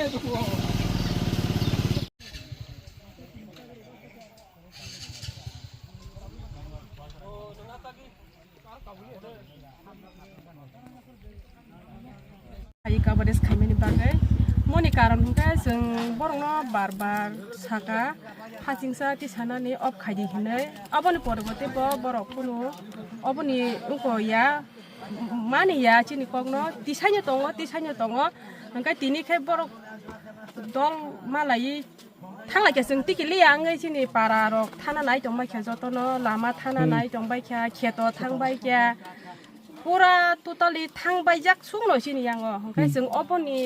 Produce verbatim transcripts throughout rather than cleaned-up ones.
Ai coverage khaimani bagwi moni karon hwnkhe chwng borokno bar bar saka, hachingsa tisanani off khaidi hinwi. Aboni pore bo teibo borok kunu oboni wngkha ya, mani ya chini kokno, tisaino tongo, tisaino tongo, hwnkhe tini khe borok dol malaiwi thanglaikha chwng tiki liya wngwi chini para rok thana nai tongbaikha jotono, lama thana nai tongbaikha, kheto thangbaikha, pura totally thangbaijak sukno chini yango. Hwnkhe chwng oboni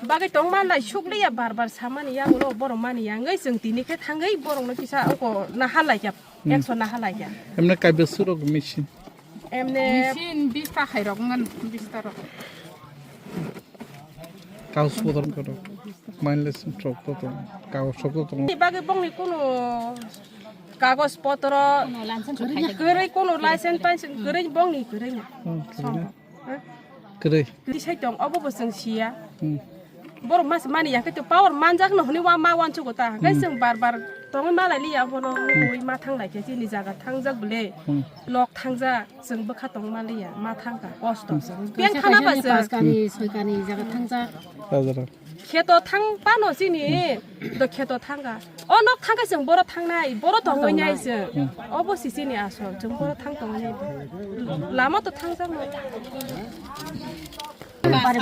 bagwi tongma nai sukliya bar bar samani yango borok mani ya wngwi chwng tini khe thangwi borokno kisa oko naharlaikha, action naharlaikha. Emne kaibo surok machine? Emne machine bista khairok ngan, bista rok. Kagos potro wngkha rok. Mindless rok to tong. Kagos rok to tong. Ni bagwi bongni kunu kagos potro kwrwi, kunu license tainsi kwrwi bongni kwrwi. Hmm, kwrwi na. Kwrwi. Kwrwi sai tong, obo bo chwng siya. Hmm. Borok mas mani ya khe to power manjak no hwnwi wa ma wansugo ta. Hwnkhe chwng bar bar tongwi malai liya bono wngwi ma thanglai khe chini jaga thangjak bwle. Hmm. Nok thangjak. Chwng bwkha tongma liya, ma thangkha, kosto. Peng thana ba chwng. Paskani, soikani jaga thangjak. Hajara. Kheto thang pano chini, do kheto thangkha. O nok thangkha chwng boro thangnai, boro tongwi nai chwng. Obo si chini asol, chwng boro thang tongwi nai. Lama to thangjak no. Bar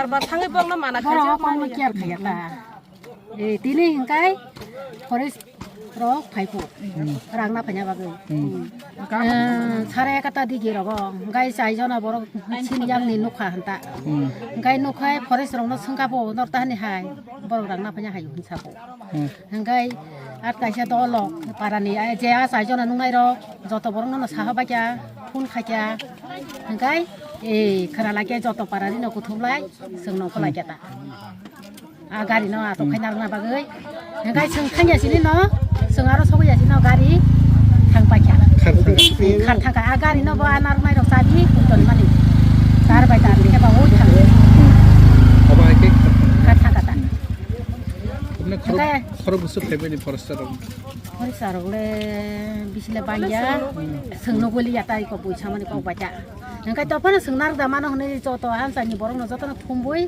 bar thangwi borokno mana khaijak mani. Eh, tini hingkai forest rok phai phu, rang na phaina bagwi. Hmm. Eh, sare ekata digi rogo, hingkai chai jona borok sini yang ni nukha hanta. Hmm. Hingkai nukhai forest rok no swngkha bo nor tahani hai, borok rang na phaina hai hwnsa bo. Hmm. Hingkai at kaisa dolo parani, ai je a chai jona nungnai rok joto borok no saha baikya, phone khaikya. Hingkai, eh, khara laikya joto parani no kuthuk lai, swng nongkho laikya ta. A gari no atok khai narwkna bagwi. Hingkai chwng thangya sini no, chwng aro sogwi ya sini no gari thang paikha. Khar thangkha. Khar thangkha. A gari no bo a narwknai rok chabi toni mani. Tar bai tar ni khe ba oi thang. Abo hai khe khar thangkha ta. Hingkai khorok busu phaimani forester rok. Forester rok le bisi le bangya. Chwng no goli ya tai ko buisa mani kok bacha. Hingkai to phano chwng narwk da mano hwnwi joto hansa ni borok no joto no thumbui.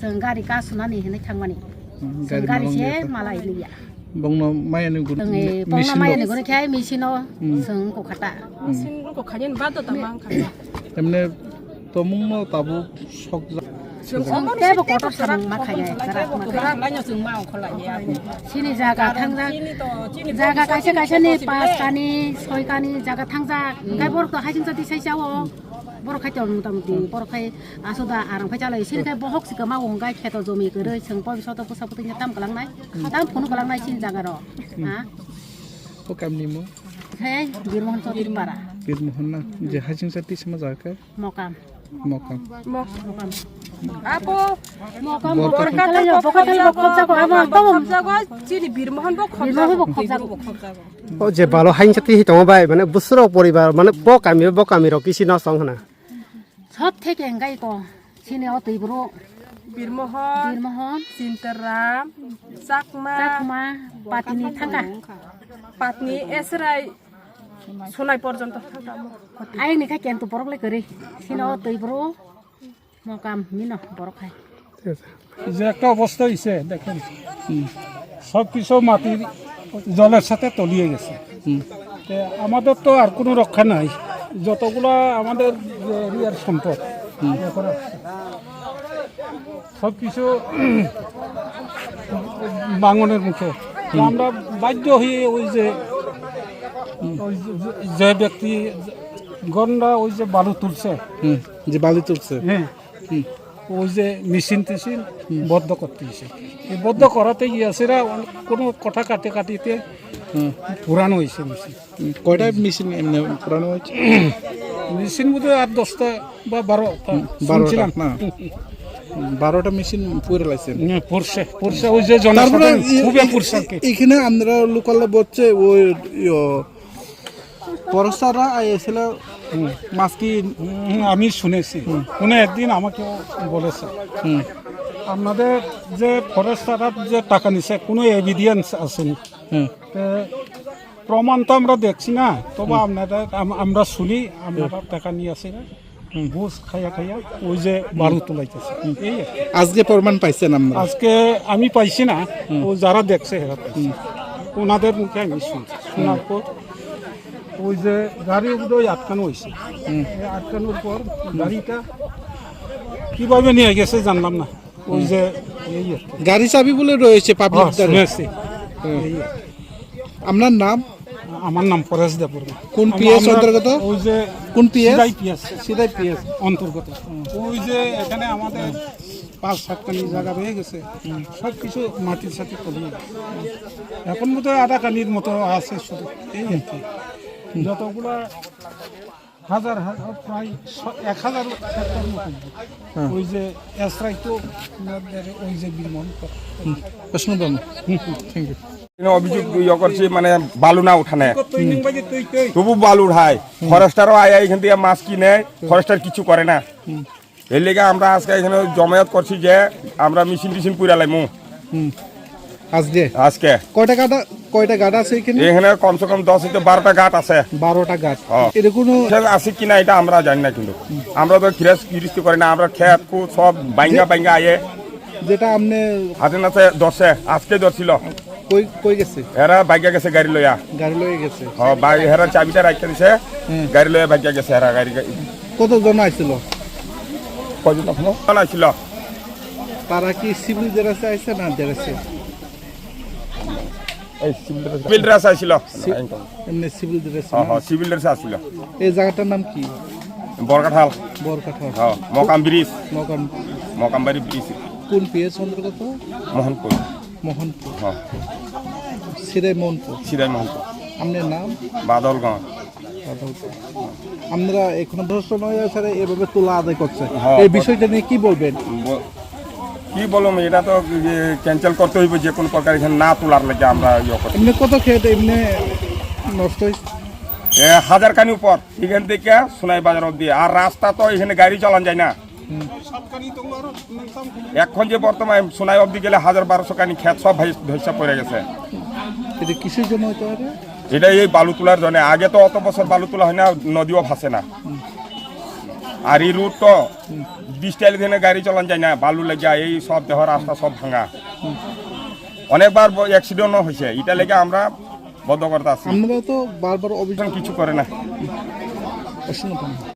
Chwng gari ka sunani hinwi thangmani. Hmm, chwng gari malai se liya. Bongno maya ni guru. Chwng bongno maya ni guru khe machine o chwng ko khata. Machine ko khayen ba to tamang khata. Emne tomung no tabuk sok ja. Chwng tebo kotor samung ma khaya. Chwng ma ongkholai ya. Chini jaga thangja. Jaga kaisa kaisa ni paskani, soikani jaga thangja. Hingkai borok to hajing jati sai chao. Borok khai tong mota moti, borok khai asoda arang phai chalai, sini khai bohok si kama wng khai kheto jomi kwrwi, chwng pon soto pusa puti tam kalang nai, tam phunu kalang nai sini jaga ro. Ha? O kamni mo? Khai Birmohon Chotipara. Birmohon na, je hajing sa tisma jaga khe? Mokam. Mokam. Mokam. Apo. Mokam, Borka. Borka talo, Borka talo, Borka talo, Borka talo, Borka talo, chini Birmohon bo khobjago. Birmohon bo khobjago. O je balo hain chati hi tongo bai, mane busuro poribar, mane bo kami, bo kami rok kisi no song hana. Sob theke hingkai ko, sini o twi bro. Birmohon, Birmohon. Sinteram, Chakma, Chakma, Patni thangka. Patni, Esrai, Sonai porjonto thangka. Ayang ni kha kentu borok le kwrwi. Sini o twi bro, Mokam mino borok hai. ঠিক আছে। যে একটা অবস্থা হয়েছে দেখেন, সব কিছু মাটির জলের সাথে তলিয়ে গেছে। হুম। তে আমাদের তো আর কোনো রক্ষা নাই, যতগুলা আমাদের যে এরিয়ার সম্পদ, হুম। এখন সব কিছু ভাঙনের মুখে। তো হুম। আমরা বাধ্য হয়ে ওই যে, ওই যে, যে ব্যক্তি গন্ডা ওই যে বালু তুলছে, হুম, যে বালু তুলছে। হ্যাঁ। হুম। ওই যে মেশিন টেশিন হুম। বন্ধ করতে হয়েছে। এই বন্ধ করাতে গিয়ে সেটা কোনো কথা কাটে কাটিতে হুম। পুরানো হয়েছে মেশিন। হুম, কয়টা মেশিন এমনি পুরানো হয়েছে? মেশিন বোধহয় আট দশটা বা বারোটা হুম, বারোটা শুনছিলাম। না? হুম, বারোটা মেশিন পুড়ে লাগছে। হুম, পুড়ছে, পুড়ছে, ওই যে তারপরে জনসাধারণ এ-, খুবই এ-, পুড়ছে আর কি। এ-, এখানে আমরা লোকাল বলছে ওই, ইয়ো, ফরেস্টাররা আইসিল হুম, মাস্কি, হুম, আমি শুনেছি। হুম। উনি একদিন আমাকেও বলেছে। হুম। আপনাদের যে ফরেস্ট তারা যে টাকা নিছে, কোনো এভিডেন্স আসেনি। হুম। তো প্রমাণ তো আমরা দেখছি না, তবে হুম। আপনারা, আম-, আমরা শুনি আপনারা হুম। টাকা নিয়ে আসে না। হুম। ঘুষ খাইয়া খাইয়া ওই যে হুম। বালু তুলাইতেছে। হুম। এই আর কি। আজকে প্রমাণ পাইছেন আমরা? আজকে আমি পাইছি না, হুম। ও যারা দেখছে এরা পাইছে। হুম। ওনাদের মুখে আমি শুনছি। শোনার হুম। পর ওই যে গাড়ি উঠে ওই আটকানো হয়েছে। হুম। এই আটকানোর পর হুম। গাড়িটা কিভাবে নিয়ে গেছে জানলাম না। ওই হুম। যে এই আর কি। গাড়ি চাবি বলে রয়েছে পাবলিক হ্যাঁ, দ্বারে। শুনেছি। হুম। এই আর কি। আপনার নাম? আমার নাম পরেশ দেববর্মা। কোন আমি পিএস আপনার অন্তর্গত? ওই যে কোন পিএস? সিদাই পিএস। সিদাই পিএস। অন্তর্গত। ওই যে এখানে আমাদের পাঁচ সাত কানি জায়গা রয়ে গেছে, সব কিছু মাটির সাথে তলিয়ে গেছে। এখন বোধহয় আধা কানির মতো আছে শুধু, এই আর কি। যতগুলা হাজার হাজার, প্রায় ছ-, এক হাজার হেক্টর মতো। হ্যাঁ। ওই যে এসরাই তো ওই যে বিল মহন্ত। হুম, প্রশ্ন দাও না। Thank you. এখানে অভিযোগ ইয়ে করছি, মানে, বালু না উঠানে। তবু বালু উঠায়। ফরেস্টারও আয়, আয় এখান থেকে মাছ কিনে, ফরেস্টার কিছু করে না। এর লেগে আমরা আজকে এখানে জমায়েত করছি যে আমরা মেশিন টেশিন পুরা লাইমু। হুম। আজকে? আজকে। কয়টা গাদা, কয়টা গাদা আছে এখানে? এখানে কমসে কম দশ হইতে বারোটা গাদ আছে। বারোটা গাদ। হ্যাঁ। এটা কোনো আছে কিনা এটা আমরা জানি না কিন্তু। আমরা তো গিরস-, গিরস্তি করি না, আমরা খেত খুব সব বাইঙ্গা যে বাইঙ্গা আয়ে। যেটা আপনি হাতে নাতে ধরছে, আজকে ধরছিল। কই, কই গেছে? এরা বাইকে গেছে গাড়ি লইয়া। গাড়ি লইয়া গেছে। হ, ভাই, এরা চাবিটা রাখতে দিছে। হুম। গাড়ি লইয়া বাইকে গেছে এরা গাড়ি, গাড়ি। কতজন আইছিল? কয়জন তখন? জন আইছিল। তারা কি সিভিল ড্রেসে আইছে না ড্রেসে? এই সিভিল ড্রেস। সিভিল ড্রেস আইছিল। সি-, এমনি সিভিল ড্রেস হ, না? হ, সিভিল ড্রেস আইছিল। এই জায়গাটার নাম কি? বরকাঠাল। বরকাঠাল। হ, মকাম ব্রিজ। মকাম। মকামবাড়ি ব্রিজ। কোন পিএস অন্তর্গত? মোহনপুর। মোহনপুর। হ। সিদাই মোহনপুর। সিদাই মোহনপুর। আপনার নাম? বাদলগঞ্জ। বাদলগঞ্জ। আপনারা এখনো প্রশাসন হয়ে স্যার এভাবে তুলা আদায় করছে। হ্যাঁ, এই কর- বিষয়টা নিয়ে কি বলবেন? ব-, কি বলবো, এটা তো, ইয়ে, ক্যান্সেল করতে হইব যে কোনো প্রকার এখানে না তোলার লাগে আমরা ইয়ে করতে। এমনি কত খেত এমনি নষ্ট হয়েছে? এ, হাজার খানি উপর এখান থেকে সোনাই বাজার অবধি। আর রাস্তা তো এখানে গাড়ি চালান যায় না। হুম। এখন যে বর্তমানে সোনাই অবধি গেলে হাজার বারোশো খানি খেত সব ভাই ধসে পড়ে গেছে। এটা কিসের জন্য হতে পারে? এটা এই বালু তোলার জন্য। আগে তো অত বছর বালু তোলা হয় না, নদীও ভাসে না। আর এই রোড তো বিশ টাইল এখানে গাড়ি চালান যায় না, বালু লেগে এই সব দেহ রাস্তা সব ভাঙা। অনেকবার ব-, অ্যাক্সিডেন্টও হয়েছে, এটা লেগে আমরা বন্ধ করতে আসি। আপনারা তো বারবার অভিযোগ কিছু করে না।